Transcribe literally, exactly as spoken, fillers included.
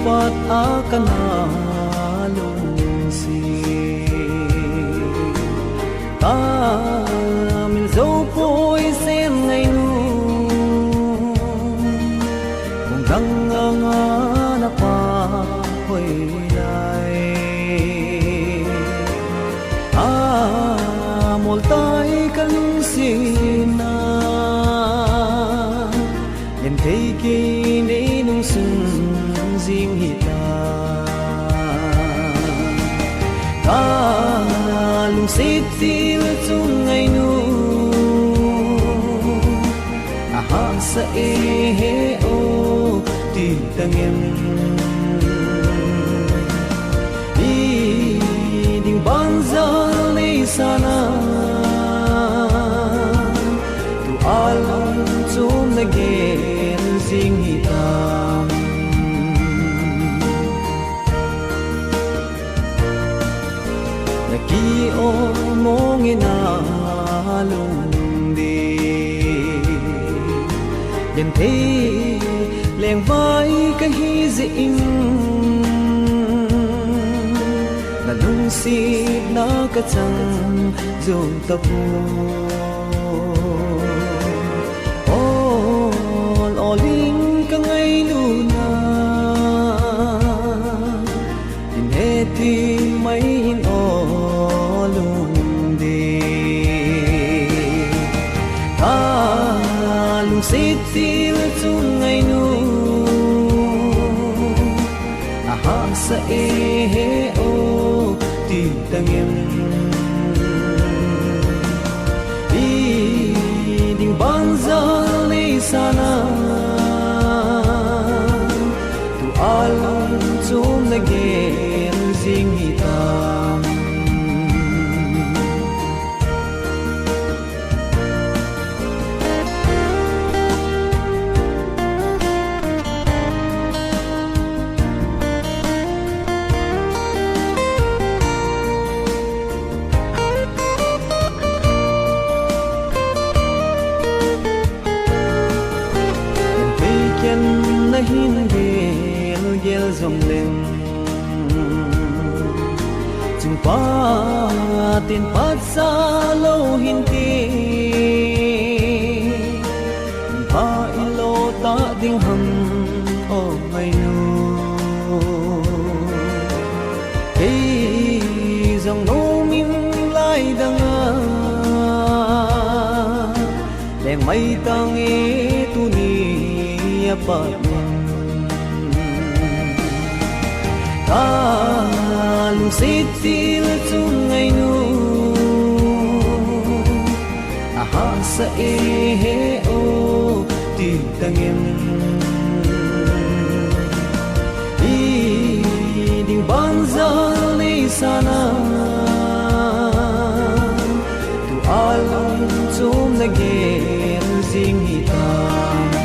Pat a kana lungsi, ka min zo poi sen ngai nu, kung dang anga na pa hoi lai. A mol tai ka lungsi na, Len thei kei nei nung sun jing hita. Ka lungsit til chung ngai nu, a hahsa e he o ti tangem. I ding banjal nei sana, tu alung chom na gen jing hitam. Na ki o mong ina lung di. Len thei leng vai ka hi jeh in, na lungsit na ka chang jou ta po. Ol ol in ka ngailu na, in he ti mai in o lung di. Ka lungsit til chung ngai nu, a hahsa e he o ti tangem. I ding banjal nei sana, tu alung chom na gen jing hitam. Vei ken na hin gel gel jong leng, chung pa tin phat sa lou hin ti, pa i lo ta ding ham o ngai nu. Kei jong nomin lai dang a, leng mai tang e tuni a pat. Ka lungsit til chung ngai nu, a hahsa e he o ti tangem. I ding banjal nei sana, tu alung chom na gen jing hitam.